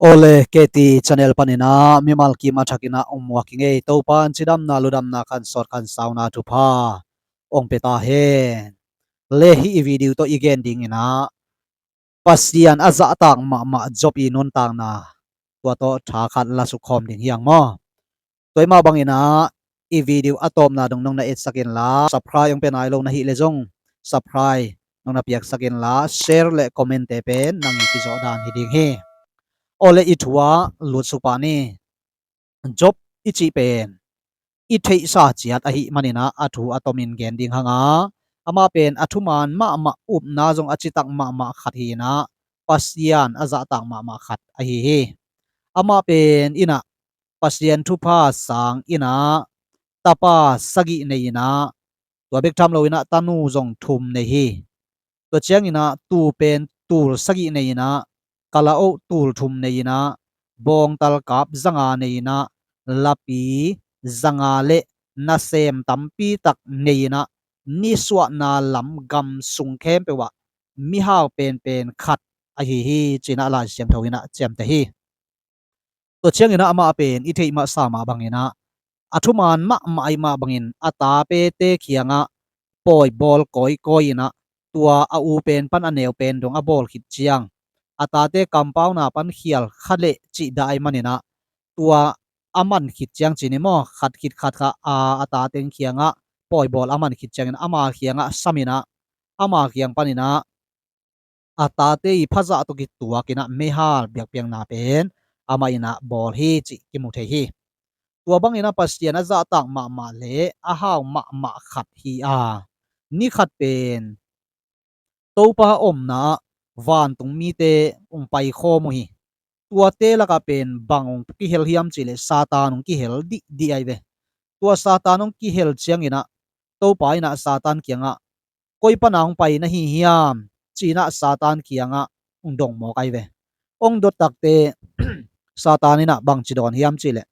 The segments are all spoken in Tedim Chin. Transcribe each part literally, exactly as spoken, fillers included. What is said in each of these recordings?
Ole K T channel paninah mimal kim a thakinah ong muak hi ngei. Topan cidamna ludamna khan sawt khan sauna thupha ong pia ta hen. Le hih i video tawh i gen dinginah Pasian a zahtak mahmah Job i nuntakna tua tawh tha khat la sukkhawm ding hiang maw? Tua i mah banginah i video a tawpna dong nong na etsak inla, subscribe ong pia nai lo na hih le zong subscribe nong na piaksak inla, share le comment te pen nang i kizawh dan hi ding hi. Ole i thu ah lutsuk pah ni. Job i cih pen i theihsa ciat ahih maninah a thu a tomin gen ding hanga, amah pen a thuman mahmah, upna zong a citak mahmah khat hinah Pasian a zahtak mahmah khat ahi hi. Amah pen inah Pasian thupha sang inah tapa sagih nei inah, tua bek tham lo inah tanu zong thum nei hi. Tua cianginah tuu pen tul sagih nei inah, kalaoh tul thum nei inah, bawngtal kap zanga nei inah, lapi zanga le nasem tampi tak nei inah, nisuahna lam gam sung khempeuh ah mihau penpen khat ahi hi, cinah Lai Siangtho inah ciamteh hi. Tua cianginah amah pen i theih mahsa mah banginah a thuman mahmah ahi mah bangin a tapete kiangah pawi bawl kawikawi inah, tua a u pen pan a neu pen dong a bawl khit ciang a tate kampauna pan khial kha leh cih dah ahi maninah, tua a man khit ciang cini maw, khat khit khat kha a, a tate kiangah pawi bawl a man khit ciangin ama kiangah sam inah, ama kiang paninah a tate i phazah tawh kituak inah meihal biakpiakna pen amah inah bawl hi cih kimu thei hi. Tua banginah Pasian a zahtak mahmah le a hau mahmah khat hi a, ni khat pen Topa omna ah vantung mite ong paikhawm uh hi. Tuate lakah pen bang ong kihel hiam cihleh Satan ong kihel dihdih ahi ve. Tua Satan ong kihel cianginah Topa inah Satan kiangah, koi pana hong pai na hi hiam, cinah Satan kiangah hong dong mawk ahi ve. Hong dot takte Satan inah bangci dawn hiam cihleh,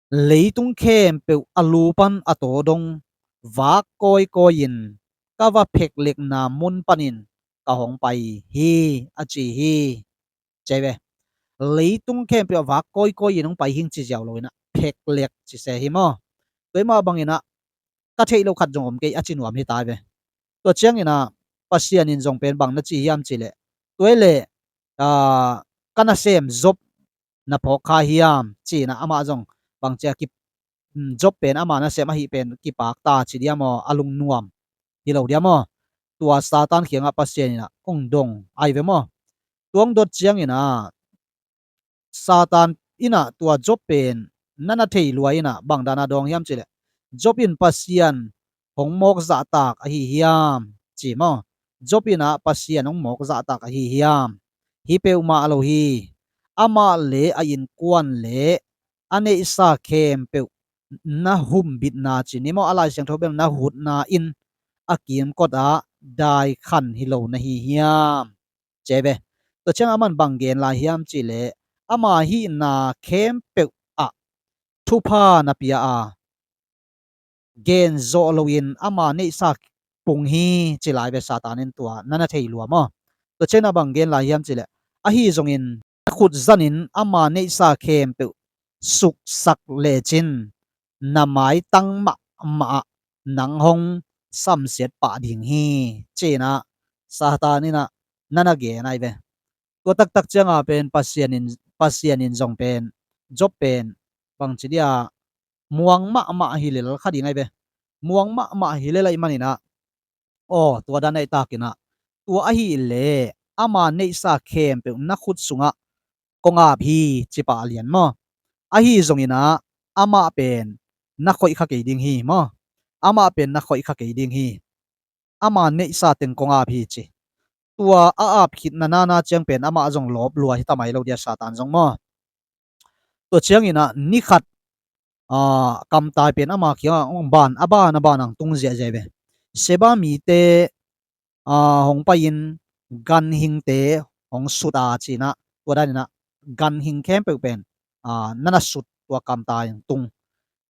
leitung khempeuh a lu pan a taw dong vak kawikawi in ka va pheklekna mun panin ka hong pai hi, a ci hi. Ci ve. Leitung khempeuh a vak kawikawi in hong pai hing ci ziau lo inah pheklek ci se hi maw? Tua i mah banginah ka theih lo khat zong om kei a ci nuam hi ta ve. Tua cianginah Pasian in zong pen bang na ci hiam cihleh, tua i leh, aa, ka nasem Job na phawk kha hiam cinah amah zong bangcia ki, um, Job pen ama nasem ahi pen kipak ta ci dia maw, a lungnuam hi lo dia maw? Tua Satan kiangah Pasian inah ong dong ahi ve maw? Tua ong dot cianginah Satan inah tua Job pen na na thei lua inah bang dana dawng hiam cihleh, Job in Pasian hong mawk zahtak ahi hiam, ci maw? Job inah Pasian hong mawk zahtak ahi hiam? Hi peuhmah lo hi. Amah le a innkuan le a neihsa khempeuh na humbitna ci ni maw, a Lai Siangtho bel na hutna in a kimkot ah dai khan hi lo na hi hiam? Ci ve. Tua ciang aman bang gen lai hiam cihleh, ama hihna khempeuh ah thupha na pia a, gen zawh loin ama neihsa pung hi ci lai ve Satan in, tua na na thei lua maw? Tua ciang a bang gen lai hiam cihleh, ahi zongin a khut zanin ama neihsa khempeuh suksak lecin na maitang mahmah ah nang hong samsiat pah ding hi, cinah Satan inah na na gen ahi ve. Tua taktak cianga pen Pasian in, Pasian in zong pen Job pen bangci dia muang mahmah hi lel kha ding ahi ve. Muang mahmah hi lel ahi maninah, aw, tua dan ahi takinah, tua ahih leh ama neihsa khempeuh na khut sungah kong ap hi ci pah lian maw? Ahi zonginah amah pen na khoih kha kei ding hi maw? Amah pen na khoih kha kei ding hi. Ama neihsa teng kong ap hi ci. Tua a ap khitna nana ciang pen amah zong lawp lua hi ta mai lo dia Satan zong maw? Tua cianginah ni khat, aa, kamtai pen ama kiangah hong ban, a ban a ban ang tung ziahziah ve. Seba mite, aa, hong pai-in ganhingte hong sut a cinah, tua daninah ganhing khempeuh pen, aa, na na sut, tua kamtai ang tung,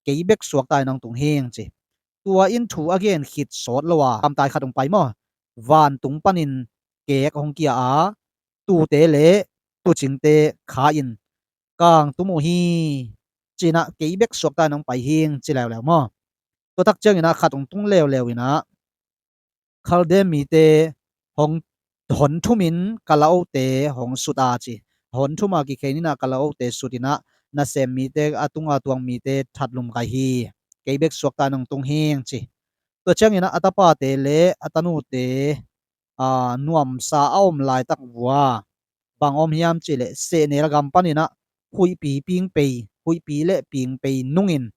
kei bek suakta in ang tung hing ci. Tua in thu a gen khit sawt lo a kamtai khat hong pai maw? Vantung panin kek hong kia a, tuute le tucingte kha in kang tum uh hi, ci-in ah kei bek suakta in hong pai hing ci leuleu maw. Tua tak ciangin ah khat hong tung leuleu in ah Khaldea mite hong hon thumin ka la-ote hong sut a ci. Hon thum a kikhei in ah ka la-ote sut in ah nasem mite a tunga tuang mite thatlum kai hi. Kei bek suakta in hong tung hing ci. Tua ciangin ah a tapate le a tanute, aa, nuamsa a om laitak vua bang om hiam cih leh sehnel gam panin ah huihpi pingpei, huihpi le pingpei nungin,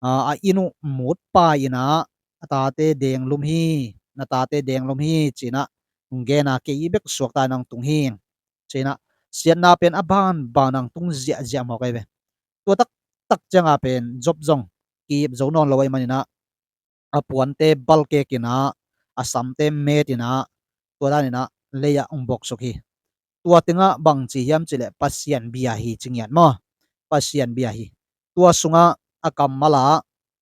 aa, a inn uh mut pai in ah a tate denglum hi, na tate denglum hi ci-in ah hong gen a, kei bek suakta in hong tung hing ci-in ah siatna pen a banban hong tung ziahziah mawk ahi ve. Tua taktak cianga pen Job zong ki-ip zo nawn lo ahih manin ah a puante balkek in ah, a samte met in ah, tua dan in ah lei-ah hong bawksuk hi. Tua tengah bang ci hiam cih leh Pasian bia hi ci ngiat maw. Pasian bia hi. Tua sungah a kammal ah,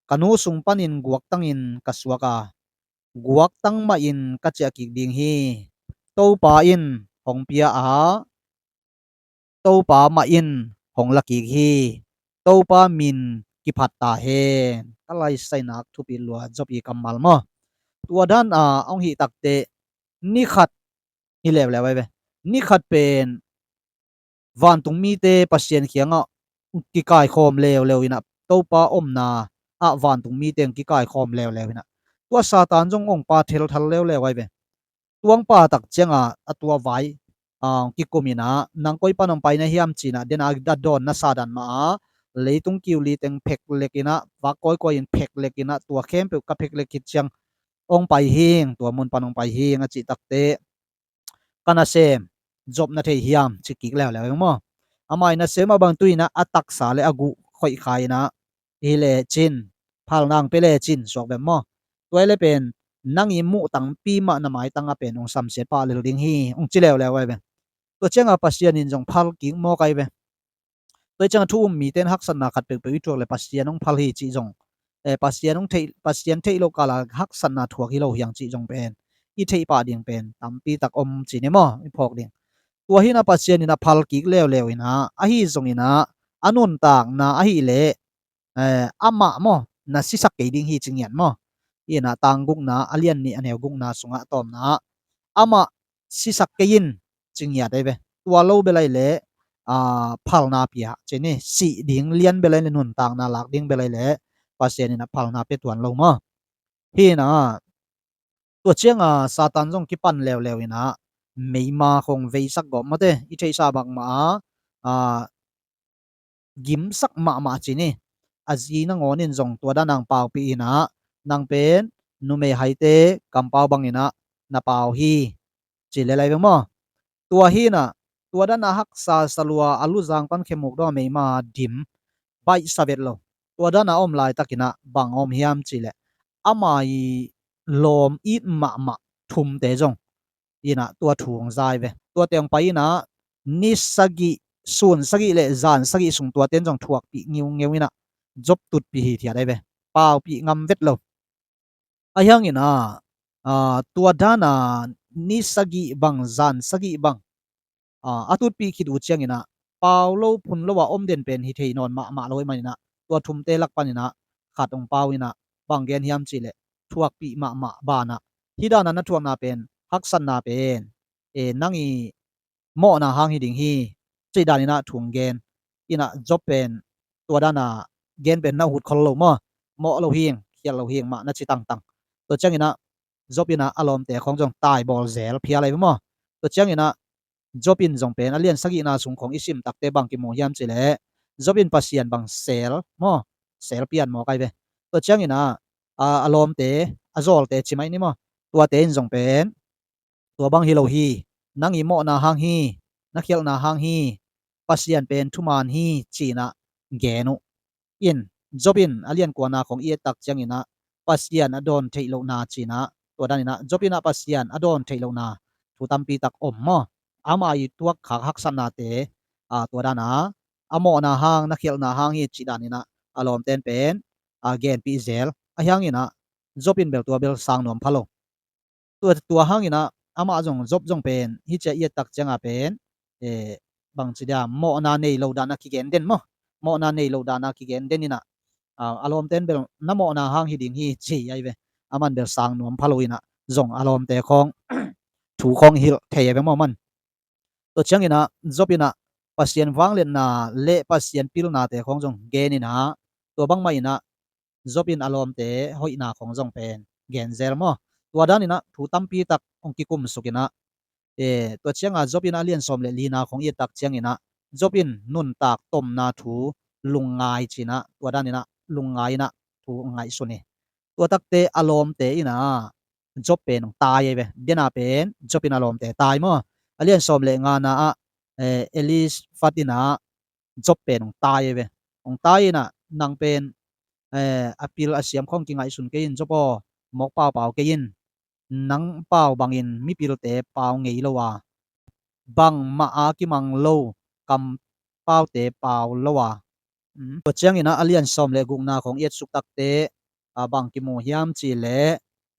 ka nu sung panin guaktangin ka suak a, guaktang mahin ka ciah kik ding hi. Topa in hong pia a, Topa mah in hong la kik hi. Topa min kiphat ta hen. Ka laisainak thupi lua Job i kammal maw. Tua dan a hong hih takteh ni khat hi leuleu ahi ve. Ni khat pen vantung mite Pasian kiangah kikaikhawm leuleu in ah, Topa omna ah vantung mite kikaikhawm leuleu in ah, tua Satan zong hong pa thelthal leuleu ahi ve. Tua hong pa tak cianga a tua vai, aa, kikum in ah, nang koi pan hong pai na hiam ci-in ah, den a a dawn na sa dan mah a, leitung kiu li teng phek lek in ah, vak kawikawi in phek lek in ah, tua khempeuh ka phek lek khit ciang hong pai hing, tua mun pan hong pai hing a cih takteh, ka nasem Job na thei hiam ci kik leuleu ing maw. Amah i nasem ah bang tu in ah a taksa le a guh khoih kha in ah, hi lecin, phalna hong pia lecin suak bek maw. Tua hi leh pen nang i muh tangpi mah na maitang ah pen hong samsiat pah lel ding hi, hong ci leuleu ahi ve. Tua cianga Pasian in zong phal kik mawk ahi ve. Tua hi cianga thu um mite in haksatna khat peuhpeuh i thuak leh Pasian hong phal hi cih zong, eh, Pasian hong theih, Pasian theih loh kala haksatna thuak hi lo hi hang cih zong pen i theih pah ding pen tampi tak om ci ni maw, i phawk ding. Tua hi in ah Pasian in ah phal kik leuleu in ah, ahi zongin ah a nuntakna ahih leh, eh, amah maw, na sisak kei ding hi ci ngiat maw. Hi in ah tang gukna, a lian nih a neu gukna sungah tawpna ah, amah sisak kei in ci ngiat ahi ve. Tua lo bel ahih leh, aa, phalna pia ci ni, sih ding lian bel ahih leh, nuntakna lak ding bel ahih leh, Pasian in ah phalna pia tuan lo maw. Hi in ah, tua cianga Satan zong kipan leuleu in ah, meima khong veisak gawp mawte, i theihsa bangmah a, aa, gimsak mahmah ci ni. A zi nangawn in zong tua dan a hong paupih in ah, nang pen numei haite kampau bangin ah na pau hi, ci lel ahi ve maw. Tua hi in ah, tua dan a haksa sa lua, a luzang pan khemuk dong a meima dim, baihsa vet lo. Tua dan a om laitakin ah bang a om hiam cih leh, ama i lawm it mahmah thumte zong in ah tua thu hong za hi ve. Tuate hong pai in ah ni sagih, sun sagih le zan sagih sung tuate in zong thuakpih ngiungeu in ah Job tutpih hithiat ahi ve. Paupih ngam vet lo. Ahi hangin ah, aa, tua dan a ni sagih bang, zan sagih bang, aa, a tutpih khit uh ciangin ah, pau lo phun lo a om den pen hi thei nawn mahmah lo ahih manin ah, tua thumte lak panin ah khat hong pau in ah, bang gen hiam cih leh, thuakpih mahmah banah, hih dan a na thuakna pen, haksatna pen, e, nang i mawhna hang hi ding hi, cih dan in ah thu hong gen. In ah Job pen tua dan a gen pen na ut khol lo maw. Mawh lo hing, khial lo hing mah na ci tangtang. Tua ciangin ah Job in ah a lawmte khong zong taibawl zel phial ahi ve maw. Tua ciangin ah Job in zong pen a lian sagihna sung khong i sim takteh bang kimu hiam cih leh, Job in Pasian bang sel maw, sel pian mawk ahi ve. Tua ciangin ah, a, a lawmte, a zawlte ci mai ni maw. Tuate in zong pen, tua bang hi lo hi, nang i mawhna hang hi, na khialhna hang hi, Pasian pen thuman hi, ci-in ah gen uh. In, Job in a lian kuana khong i et tak ciangin ah, Pasian a dawn theih lohna ci-in ah, tua dan in ah, Job in ah Pasian a dawn theih lohna thu tampi tak om maw. Ama i tuak khak haksatnate, a, tua dan a, a mawhna hang, na khialhna hang hi, cih dan in ah, a lawmte in pen, a, genpih zel. Ahi hangin ah, Job in bel tua bel sang nuam pha lo. Tua, tua hangin ah, amah zong, Job zong pen, hih ciang i et tak ciangin pen, eh, bangci dia, mawhna nei lo dana kigen den maw. Mawhna nei lo dana kigen den inah, a, a lawmte in bel na mawhna hang hi ding hi ci ahi ve. Aman bel sang nuam pha lo inah zong a lawmte khawng thu khawng hilh thei ahi ve maw man. Tua cianginah Job inah Pasian vangliatna le Pasian pilnate khawng zong gen inah, tua bangmah inah Job in a lawmte hoihna khawng zong pen gen zel maw. Tua daninah thu tampi tak hong kikumsuk inah, e, tua cianga Job inah a lian sawm le lina khawng i et tak cianginah Job in nuntak tomna thu lungngai cinah, tua daninah lungngai inah thu ngaihsun hi. Tua takte a lawmte inah Job pen hong tai ahi ve. Dena pen Job in a lawmte tai maw. A lian sawm le ngana ah, eh, Elifas inah Job pen hong tai ahi ve. Hong tai inah, nang pen, eh, a pil a siam khawng kingaihsun kei in Job aw, mawk paupau kei in. Nang pau bangin mipilte pau ngei lo a, bangmah a kimang lo kampaute pau lo a. Mm. Tua cianginah a lian sawm le gukna khawng i etsuk takte, a, bang kimu hiam cihleh,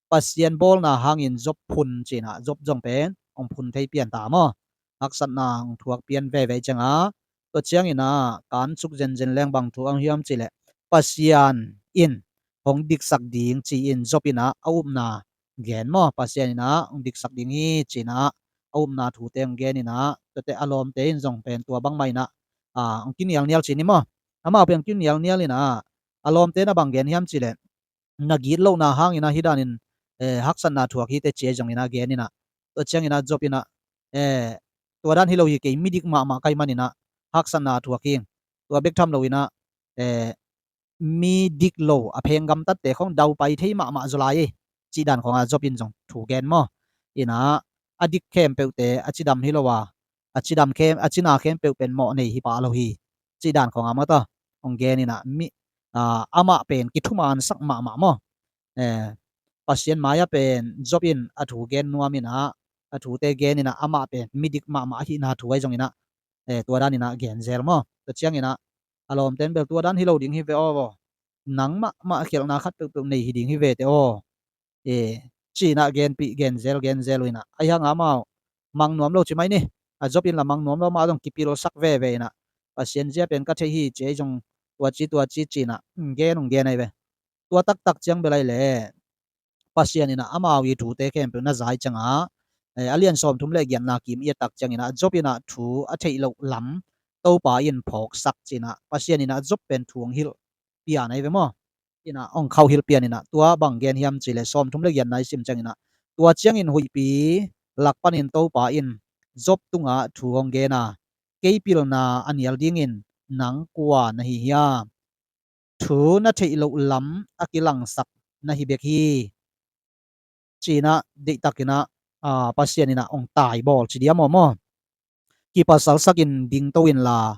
Pasian bawlna hangin Job phun cinah Job zong pen hong phun thei pian ta maw. Haksatna hong thuak pian veve cianga, tua cianginah kan suk zenzen leng bang thu hong hiam cihleh, Pasian in hong diksak ding ci-in Job inah a upna gen maw. Pasian inah hong diksak ding hi cinah a upna thute hong gen inah, tuate a lawmte in zong pen tua bangmah inah, a, hong kinialnial cin hi maw. Amau pen hong kinialnial inah a lawmte na bang gen hiam cihleh, na gitlohna hang inah hi danin, eh, haksatna thuak hi teh ci ahi zong inah gen inah. Tua cianginah Job inah, eh, tua dan hi lo hi, kei midik mahmah ka hih maninah haksatna thuak hi. Tua bek tham lo inah, eh, mi dik lo a pheng gamtatte khawng daupai thei mahmah zaw lai hi, cih dan khawngah Job in zong thu gen maw. Inah a dik khempeuhte a cidam hi lo a, a cidam khem, a cina khempeuh pen mawh nei hi pah lo hi, cih dan khawngah maw, tua hong gen inah mi, a, amah pen kithumansak mahmah maw. Eh, Pasian mai-ah pen Job in a thu gen nuam inah, a thute gen inah amah pen midik mahmah ahihna thu ahi zong inah, eh, tua dan inah gen zel maw. Tua cianginah a lawmte in bel tua dan hi lo ding hi ve aw, nang mahmah khialhna khat peuhpeuh nei hi ding hi ve teh aw, e, cinah genpih, gen zel, gen zel uh inah. Ahi hangah amau mang nuam lo ci mai ni. A Job in la mang nuam lo, amah zong kipilsak veve inah, Pasian zia pen ka thei hi ci ahi zong, tua ci tua ci cinah, mm, gen hong gen ahi ve. Tua taktak ciang bel ahi leh Pasian inah amau i thute khempeuh na zai ciangah, eh, a lian sawmthum le giatna kim i et tak cianginah Job inah thu a theih loh lam Topa in phawksak cinah Pasian inah Job pen thu hong hilh pian ahi ve maw. Inah hong khauhilh pian inah, tua bang gen hiam cihleh sawmthum le giatna i sim cianginah, tua ciangin huihpi lak panin Topa in Job tungah thu hong gen a, kei pilna a nial dingin nang kua na hi hiam? Thu na theih loh lam a kilangsak na hi bek hi, cinah deihtakinah, a, Pasian inah hong taibawl ci dia maw maw. Kipasalsakin dingto inla,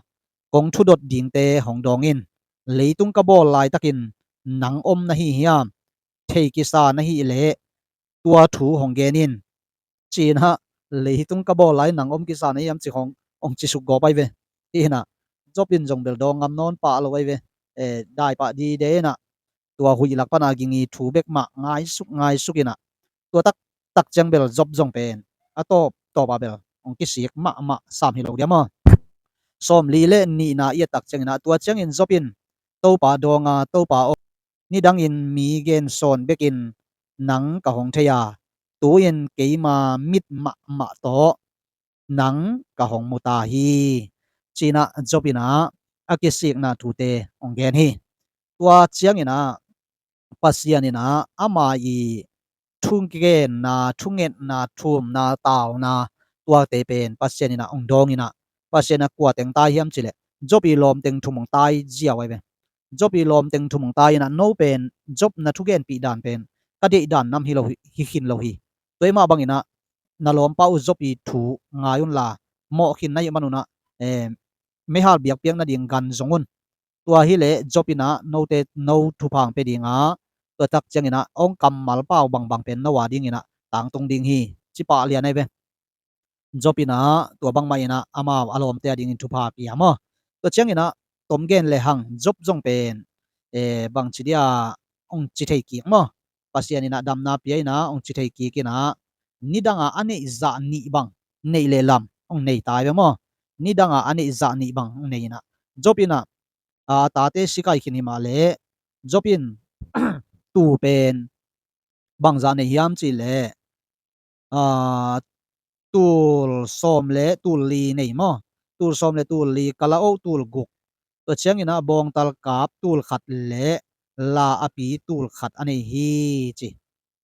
kong thudot dingte hong dawng in. Leitung ka bawl laitakin nang om na hi hiam? Thei kisa na hih leh tua thu hong gen in, cinah leitung ka bawl lai nang om kisa na hi hiam ci hong, hong cisuk gawp ahi ve. Hi inah Job in zong bel dawng ngam nawn pah lo ahi ve. Eh, daipah dide inah tua huih lak pana ging i thu bek mah ngaisuk ngaisuk inah, tua taktak ciang bel Job zong pen a tawptawp ah bel hong kisik mahmah sam hi lo dia maw. Sawmli le nihna i et tak cianginah, tua ciangin Job in Topa dawng a, Topa aw, nidangin mi gensawn bekin nang ka hong thei a, tu-in keima mit mahmah tawh nang ka hong mu ta hi, cinah Job inah a kisikna thute hong gen hi. Tua cianginah Pasian inah ama i thugenna, thungetna, thumna, tauna, tuate pen Pasian inah hong dawng inah, Pasian a kua teng tai hiam cihleh Job i lawm teng thum hong tai ziau ahi ve. Job i lawm teng thum hong tai inah, no pen Job na thugenpih dan pen ka deih dan nam hi lo hi, hi khin lo hi. Tua i mah banginah na lawmpa uh Job i thu ngai unla, mawh khin na hih man unah, eh, meihal biakpiak nading gan zong un. Tua hileh Job inah note, no thupha hong pia dingah, tua tak cianginah hong kammal pau bangbang pen no a dinginah tangtung ding hi, ci pah lian ahi ve. Job inah tua bangmah inah amau a lawmte a dingin thupha pia maw. Tua cianginah tom gen le hang Job zong pen, eh, bangci dia hong ci thei kik maw. Pasian inah damna pia inah hong ci thei kik inah, nidangah a neih zah nih bang neih le lam hong nei tai ve maw. nidangah a neih zah nih bang nei inah, Job inah a tate sikai khin himah leh Job in tuu pen bangzah nei hiam cihleh, aa, tul sawm le tul li nei maw? Tul sawm le tul li, kalaoh tul guk, tua cianginah bawngtal kap tul khat le la a pi tul khat a nei hi ci.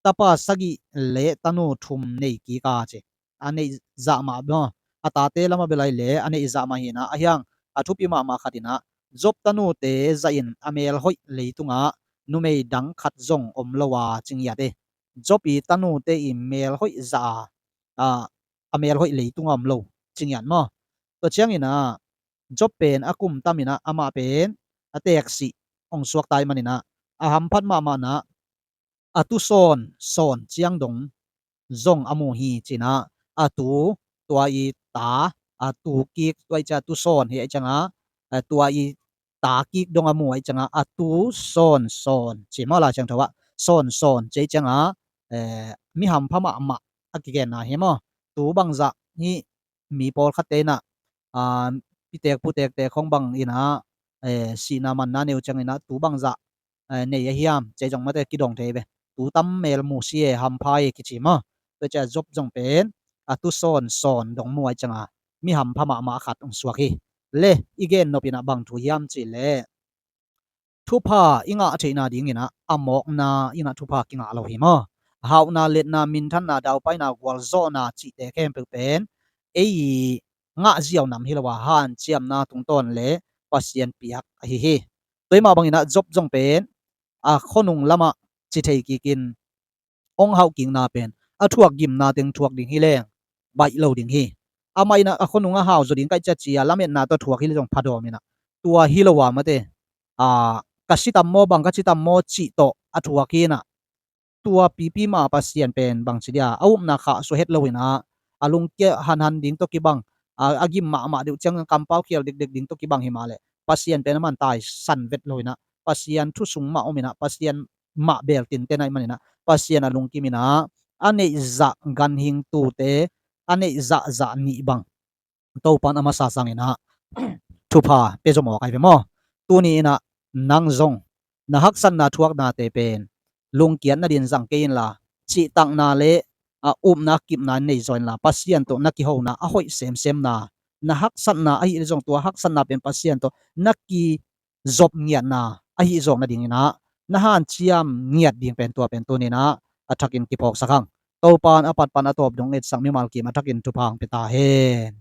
Tapa sagih le tanu thum nei kik a ci. A neih zah mah maw? A tate lamah belai le a neih zah mah hinah, a hiang a thupi mahmah khat inah Job tanute zahin a melhoih leitungah numei dang khat zong om lo a ci ngiat hi. Job i tanute i melhoih zah a, a melhoih leitungah om lo ci ngiat maw? Tua cianginah Job pen a kum taminah amah pen a teeksih hong suakta ahih maninah a hamphat mahmahnah a tu sawn sawn ciang dong zong a mu hi cinah, a tu, tua i ta, a tu kik, tua i ciah tu sawn hi ahih ciangah, a tua i ta kik dong a mu ahih ciangah a tu sawn sawn ci maw? Lai Siangtho ah sawn sawn ci ahih ciangah, eh, mi hampha mahmah a kigenna hi maw? Tu bangzah hi, mi pawlkhatte inah, aa, pitek putekte khong bang inah, eh, sihna manna nei uh cianginah tu bangzah, eh, nei a hiam ci zong mate kidong thei ve. Tu tam mel mu si e, hampha e kici maw? Tua ciah Job zong pen a tu sawn sawn dong mu ahih ciangah mi hampha mahmah khat hong suak hi. Le i gen nop inah bang thu hiam cihleh, thupha i ngah theihna dinginah a mawkna inah thupha kingah lo hi maw? Hauhna, letna, minthanna, daupaina, gualzawhna cihte khempeuh pen ei i ngah ziau nam hi lo a, hanciamna tungtawn le Pasian piak ahi hi. Tua mah banginah Job zong pen a khuanung lamah ci thei kikin hong hauhkikna pen a thuak gimna teng thuak ding hi leng baih lo ding hi. Amah inah a khuanung a hau zaw ding ka hih ciah ci a lametna tawh thuak hi leh zong phadawm inah, tua hi lo a mate, a, ka si tam maw, bang ka ci tam maw cih tawh a thuak hi inah, tua pipi mah Pasian pen bangci dia a upna khahsuah het lo inah, a lungkia hanhan ding tawh kibang, a, a gim mahmah deuh ciang kampau khial dekdek ding tawh kibang himah leh Pasian pen aman taisan vet lo inah, Pasian thu sung mah om inah, Pasian mah beel tinten ahih maninah Pasian a lungkim inah a neih zah ganhing tuute a neih zahzah nih bang Topan a masa sanginah thupha pia zom awk ahi ve maw? Tuni inah nang zong na haksatna thuaknate pen lungkiat nadin zang kei inla, cihtakna le, a, upna kipna nei zaw inla, Pasian tawh na kihona a hoih semsemna, na haksatna ahi leh zong tua haksatna pen Pasian tawh na ki zop ngiatna ahi zawk nadinginah na hanciam ngiat ding pen tua pen tuninah a thakin kiphawksak hang. Topan a pat pan a tawp dong etsak mimal kim a thakin thupha hong pia ta hen.